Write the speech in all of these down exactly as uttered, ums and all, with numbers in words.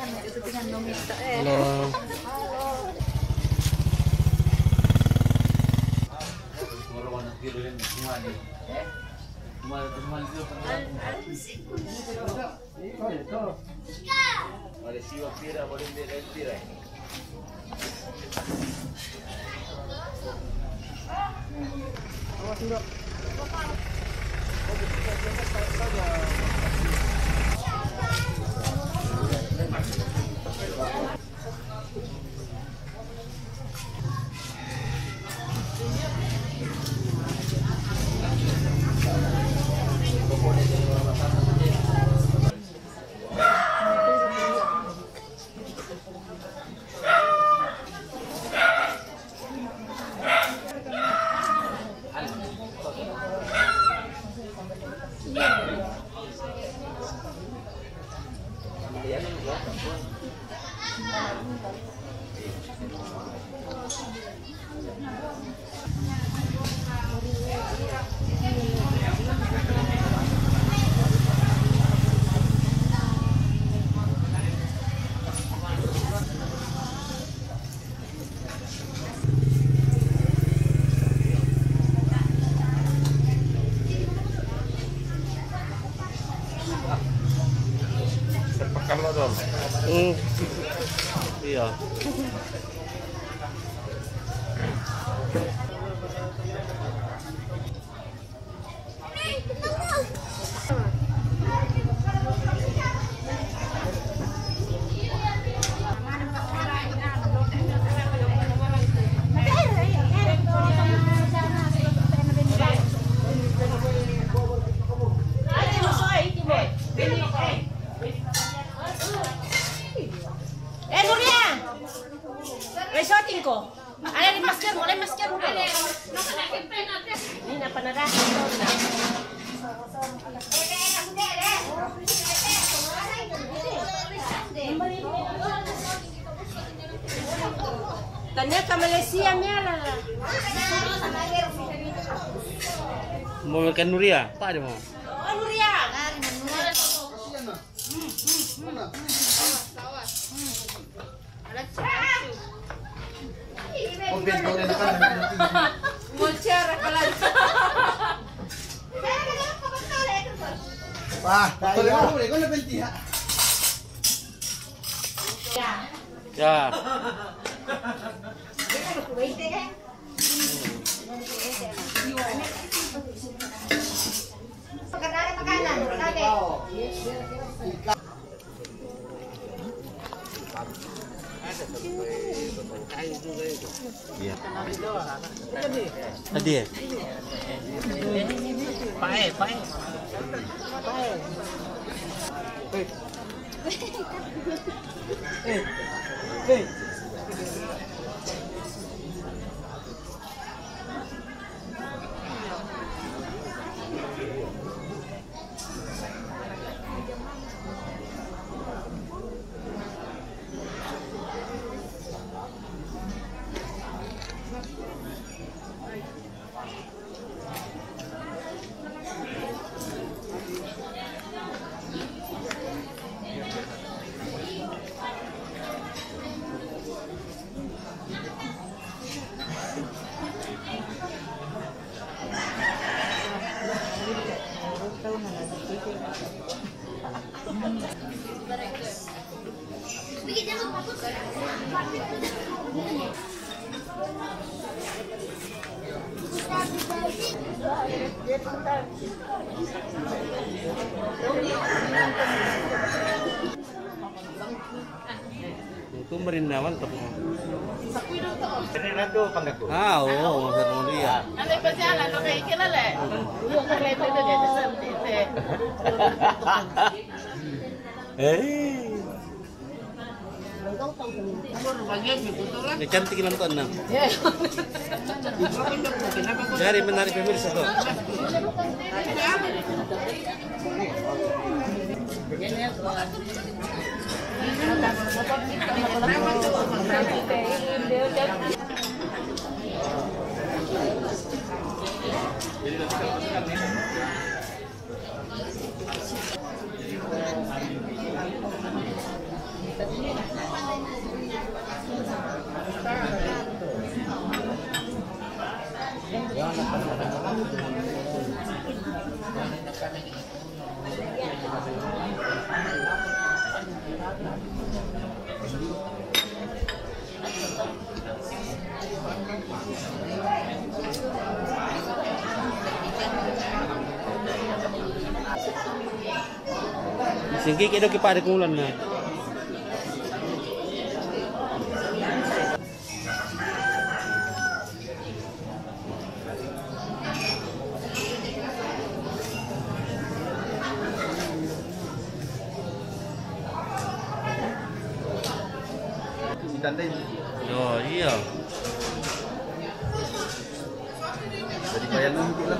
Halo. Sepakan lo dong. Hmm. Iya. Eh, Nuria! Resorting ko. Ada di masker, mulai masker dulu. Ini apa nada? Tanya ke Malaysia, Mia lah. Mau makan Nuria? Apa dia mau? Oh, Nuria. Wah, tak ada. Ya. Iya. Tadi ya? Pae, pae. Itu merindawan tepung. Ini nanti pangkat. Ah, oh, Mas Mulia. Nanti pasti anak lo kayak kira le. Iya, kan itu dia. Eh. Ini cantik nonton nang. Jari menarik pemirsa tuh. Singki kido kipari kumulan na. Yo, iya. Jadi bayar nanti lah.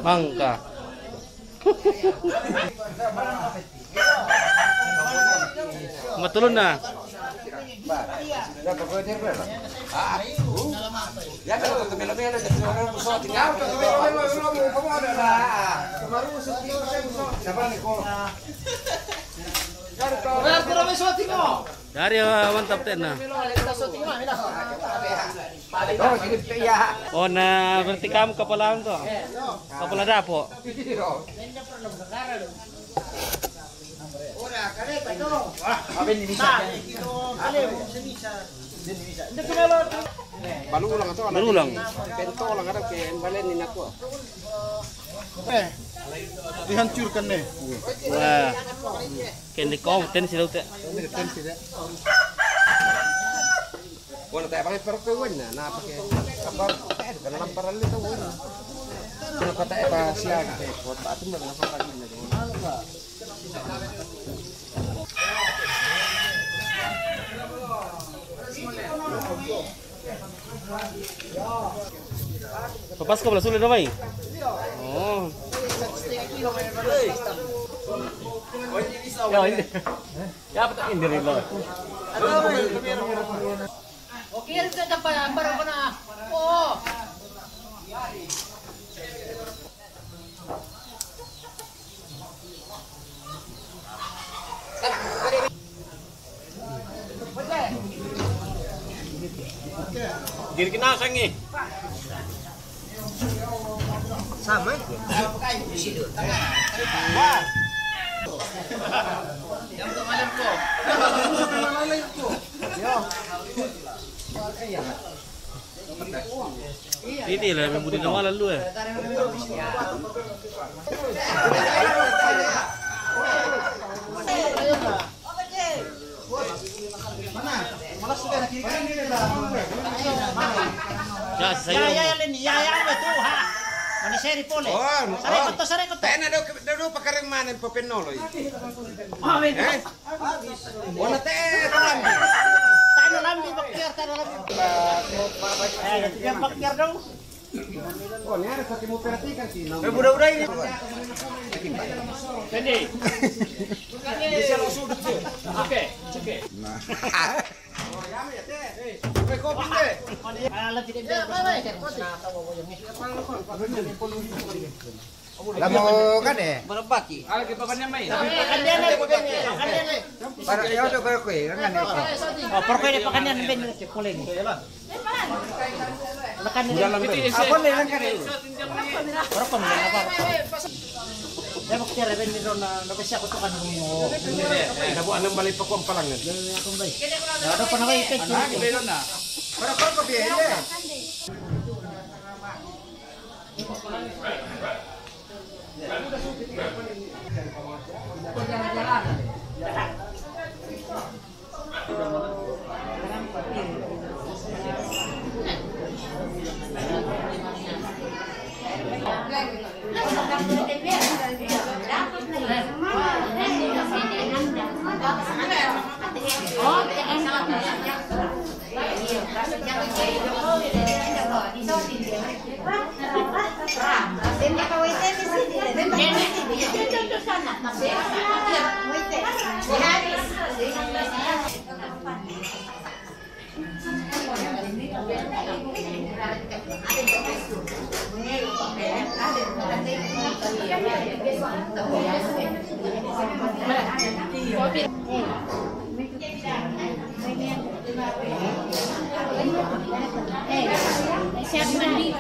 Mangka. Matulun na. Dari, ah, mantap ten na. Oh, na berarti kamu kapalaan to. Kapala dapo. Balulang to, anak. Balulang. Pentolang ada ke balen ni nako. Eh, dihancurkan nih. Wah. Kende kau ten sila te. Wala tayo pakai perok kayo na, na pakai apa? Eh, bukan lamparan itu. Ano pa tayo pa siya? Kota atin na lang pag Papas ka pala sulit na ba eh? Oo. Ya, hindi. Ya, ba't hindi rin, Lord? Okay, rin ka pa, para ko na. Oo. Diri kinasang eh. Sama eh. Yo. Ini lah, memang budi nama lalu eh. Ya, saya. Ya, ya, ya, Leni, ya, ya, betul, ha. Mana seri pole. Oh, sare oh. Koto, sare koto. Tena do, do, do pakareng mana papenolo. Amin. Eh? Wala te, talambi. Tano lambi, bakyar, tano lambi. Eh, nanti dia bakyar dong. Oh, ini ada satu mau perhatikan sih. Eh, budak-budak ini. Pendek. Bisa langsung duduk. Oke, oke. Nah. Eh, kopi deh. Kalau tidak biar. Lamo kan eh? Berapa ki? Pakandian, pakandian. Para ya udah para kue, kan eh. Oh, para kue pakandian ben pole ni. Pakandian. Apa ni kan eh? Para kue apa? Ya bakti ada ben ni ron na kasi ako to kan mo. Ada bu anam balik pa ko ang palangan. Ada pa na ba ikat? Ah, kita ron na. Para para ko biye. Eh, siap mandi.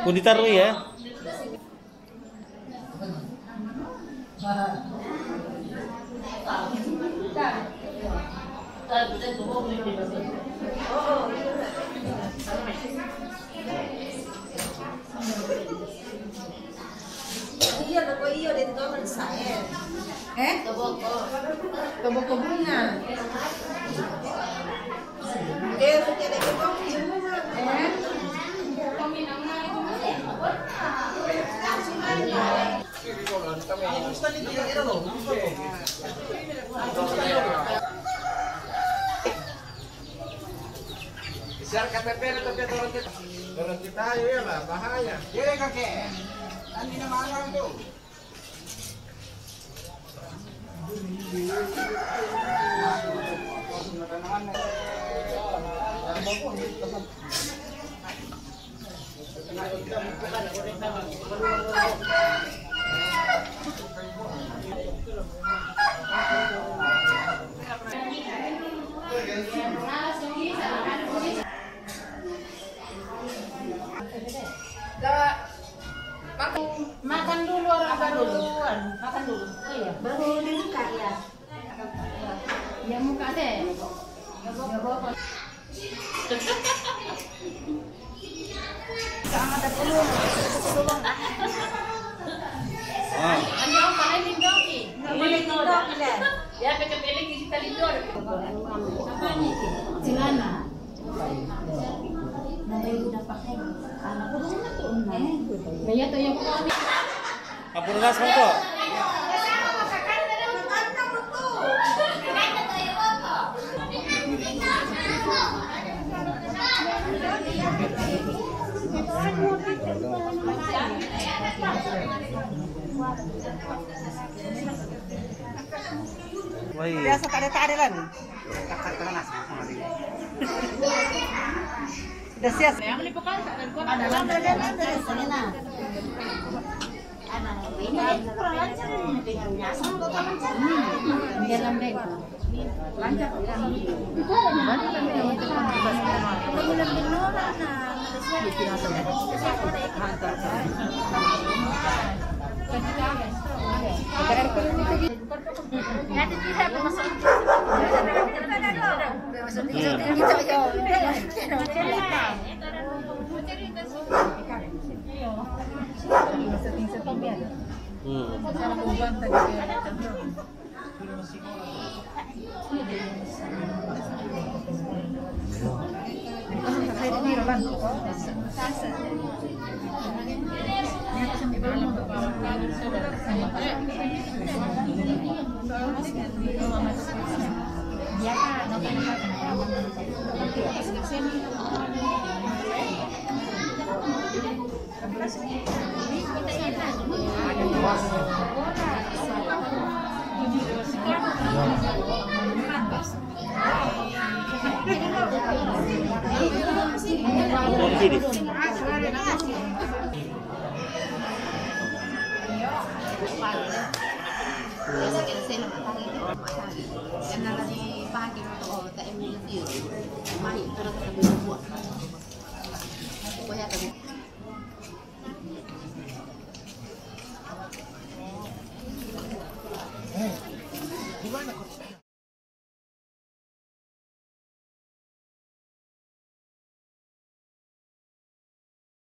Kung ditaroy, eh. Iya, toko iya, di toko sa, eh. Eh? Toko ko. Toko ko bunga. Eh, sa kaya ko, eh? Siya, K T P na to, K T P. Pero kita, yun, ah, bahaya. Dili ka, ke. Ano na maano to? Makan dulu orang baru. Makan dulu. Iya. Baru dibuka ya. Ya, muka deh. Sama ada puluh. Ah. Ano yung pala yung doki? Pala yung doki, le. Ya, pagkapiling kita dito. Sila na. Nabay ko na pa kayo. Anak ko, doon na, doon na. Kaya to yung Kapurgas man to. Wai. Biasa tare-tare lan. Udah siap.